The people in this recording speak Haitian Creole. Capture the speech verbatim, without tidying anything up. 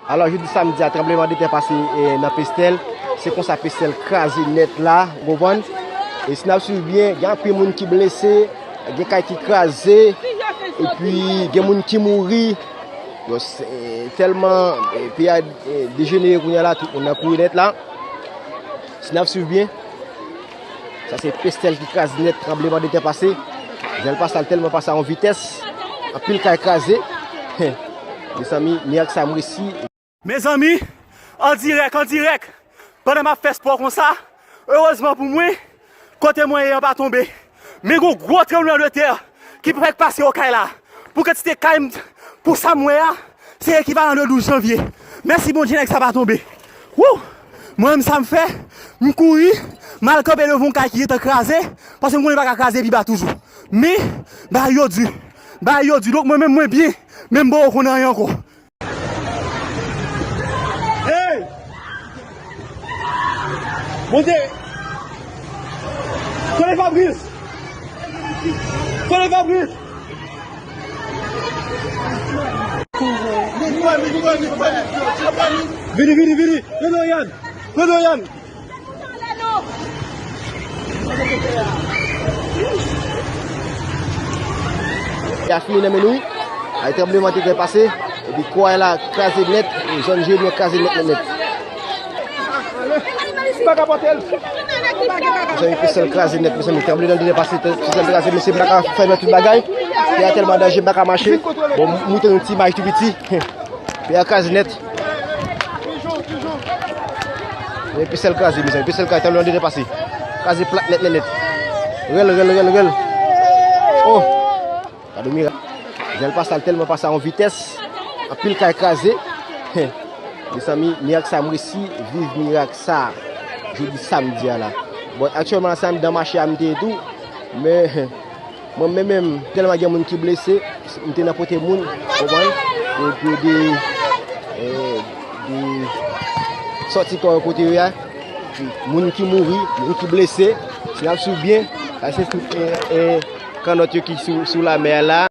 Alò, jodi samdi a, tranblemanntè pase, e, nan Pestèl. Se konsa Pestèl kraze nèt la, ou konprann? E si n ap swiv byen, gen anpil moun ki blese, gen kay ki kraze, epi gen moun ki mouri. Bon, se tèlman, e, peyi a, e, dejenere kounye a la, tout moun nan kouri nèt la. Si n ap swiv byen, sa se Pestèl ki kraze nèt, tranblemanntè pase. Jan l pase a, l tèlman pase a yon vitès, anpil kay kraze. Mezanmi, mirak sa m resi. Mezanmi, an dirèk, an dirèk, pandan m ap fè spò konsa, erezman pou mwen, kote mwen ye an pa tonbe. Men gon gwo tranblemanntè ki fèk pase Okay la. Pou kantite kay m, pou sa m wè a, se ekivalan de douz janvye. Mèsi Bondye, nèg sa pa tonbe. Wou! Mwen menm sa m fè, m kouri, m al kanpe devan yon kay ki gentan kraze, paske m konnen li pa ka kraze pi ba toujou. Men, bagay yo di, bagay yo di, donk mwen menm mwen byen, men m poko konn anyen ankò. Hey! Monte! Kote Fabrice? Kote Fabrice? Vini, vini, vini! Kote Yann? Kote Yann? Ya fini nan men nou. Ay tranblemanntè pase. Epi kwa la kraze nèt. Zòn Jeremi kraze nèt, nèt, nèt. Mezanmi, Pestèl kraze nèt, mezanmi. Tranblemanntè pase, Pestèl kraze, mesye pa ka fèmen tout bagay. Peyi a tèlman danje, pa ka mache. Bon, m montre yon ti imaj tou piti. Peyi a kraze nèt. Men Pestèl kraze, mezanmi. Pestèl kraze, tranblemanntè pase. Kraze plat nèt, nèt, nèt. Rèl, rèl, rèl, rèl. Oh! Gade mirak. Jan l pase a, l tèlman pase a yon vitès. Anpil kay kraze. Mezanmi, mirak sa, m resi viv mirak sa jodi samdi a la. Bon, aktyèlman la, se anndan mache a m te ye tou. Men, mwen menm, menm, tèlman gen moun ki blese, m te nan pote moun, konprann? Epi de, eh, de sòti kò yo kote yo ye a. Moun ki mouri, moun ki blese, si n ap swiv byen, sa se tout, eh, eh, kannòt yo ki sou, sou lamè a la.